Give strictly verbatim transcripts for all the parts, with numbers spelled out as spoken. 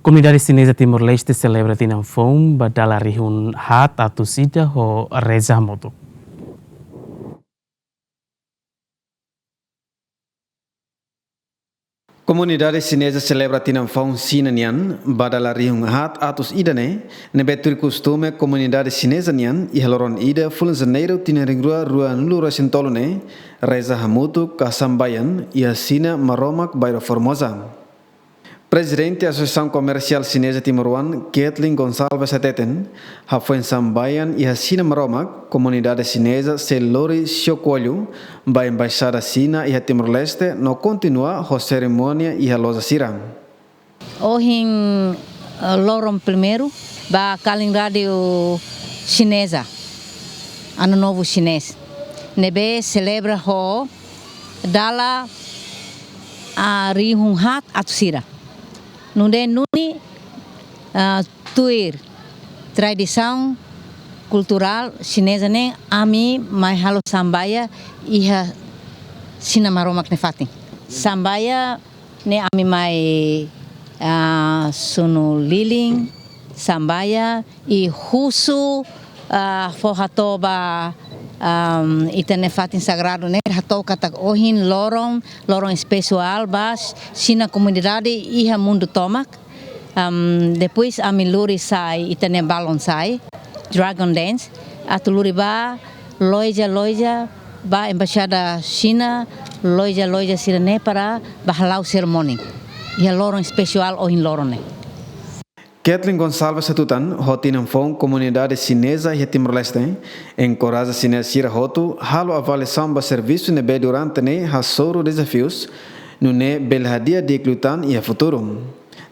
Komunidade Xineza Timor-Leste selebra tinan foun ba dala rihun haat atus ida ho reza hamutuk. Komunidade Xineza selebra tinan foun Xina nian ba dala rihun haat atus ida ne'e, ne'ebé tuir kostume komunidade Xineza nian, iha loron ida fulan Janeiru tinan rihun rua ruanulu resin tolu ne'e, reza hamutuk ka sambayan iha Xina Maromak Bairro Formosa. Prezidente Asosiasaun Komersiál Xineza Timoroan, Kathleen Gonçalves hateten, hafoin sambayan iha Xina Maromak, komunidade Xineza sei lori Xiu Kuoyu ba Embaixada Xina iha Timor-Leste no kontinua ho serimónia iha loja sira. Ohin, eh, loron primeiru ba Kalin Rádiu Xineza, Ano Novo Xinês, ne'ebé selebra ho dala, ah, rihun haat atus ida. Nune'e duni, ah, tuir tradisaun kulturál Xineza ne'e ami mai halo sambayan iha Xina Maromak nia fatin. Sambayan ne'e ami mai, ah, sunu lilin, sambayan, i husu, ah, fó hato'o ba, am, ita-nia fatin sagradu ne'e, hato'o katak ohin loron, loron espesiál ba Xina komunidade iha mundu tomak. Am, depois ami lori sai, ita-nia balun sai, Dragon Dance, atu lori ba loja-loja, ba Embaixada Xina, loja-loja sira-ne'e para ba hala'o serimónia iha loron espesiál ohin loron ne'e. Kathleen Gonçalves hatutan, ho tinan foun komunidade Xineza iha Timor-Leste enkoraja Xineza sira hotu halo avaliasaun ba servisu ne'ebé durante ne'e hasoru dezafius, nune'e bele hadi'a di'ak liután iha futuru.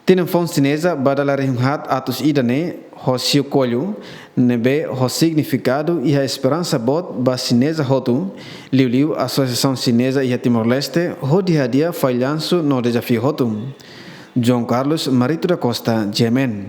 Tinan foun Xineza ba dala rihun haat atus ida ne'e ho Xiu Kuoyu, ne'ebé ho signifikadu iha esperansa boot ba Xineza hotu, liuliu Asosiasaun Xineza iha Timor-Leste, hodi hadi'a fallansu no dezafiu hotu. João Carlos Marito da Costa, G M N.